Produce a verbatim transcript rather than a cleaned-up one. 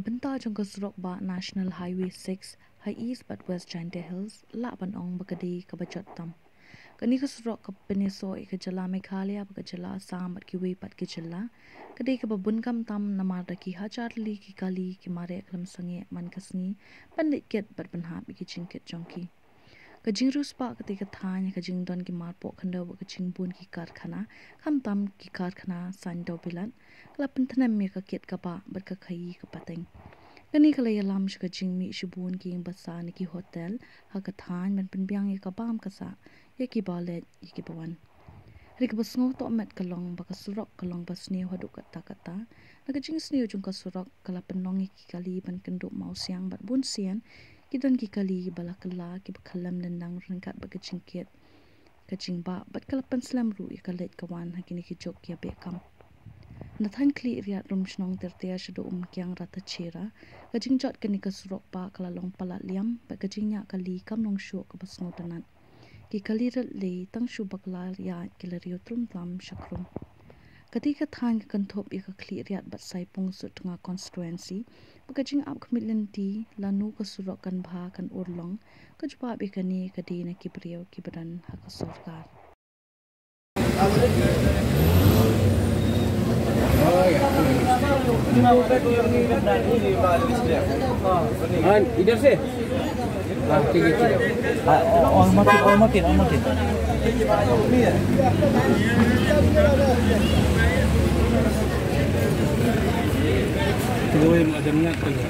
Bynta jong ka surok bah National Highway six ha East bad West Jaintia Hills lah ban ong ba ka dei kaba jot tam. Kane ka surok ka pynïasoh ïa ka jylla Meghalaya bad ka jylla Assam bad kiwei pat ki jylla. Ka dei kaba bun kam tam namar da ki hajar tylli ki kali ki mareh khlem sangeh man ka sngi ban leit kit bad pynhap ïa ki jingkit jong ki. Ka jingriewspah katei ka thaiñ ha ka jingdon ki marpoh khyndew bad ka jingbun ki karkhana, khamtam ki karkhana saiñ dewbilat, ka la pynthnem ïa ka kit ka bah bad ka khaïi ka pateng. Kane ka la ïalam sha ka jingmih shibun ki ïing basa ne ki hotel ha ka thaiñ ban pynbiang ïa ka bam ka sah ïa kiba leit ïa kiba wan. Hynrei kaba sngewtohmet ka long ba ka surok ka long ba sniew haduh katta katta. Na ka jingsniew jong ka surok ka la pynlong ïa ki kali ban kynduh mawsiang bad bun sien ki don ki kali ba la kylla kiba khyllem lyndang ryngkat bad ka jingkit ka jingbah bad ka la pynslem ruh ïa ka leit ka wan ha kine ki juk ïabeh kam. Na thaiñ Khliehriat, Rumshnong Tirtia shaduh Umkiang Rathachera, ka jingjot kane ka surok bah ka la long palat liam bad ka jingñiah kali kam long shuh kaba sngewtynnat. Ki kali rit lei tang shu ba ka la ïaid ki la riew trum tlam sha khrum. Katei ka thaiñ ka kynthup ïa ka Khliehriat bad Saipung Sutnga constituency, ba ka jingap khmih lynti lano ka surok kan bha kan urlong, ka jubab ïa kane ka dei na ki briew kiba don ha ka sorkar. हाँ, इधर से। हाँ, ठीक है, ठीक है। हाँ, और मत, और मत, और मत। वो ही मदद नहीं करते।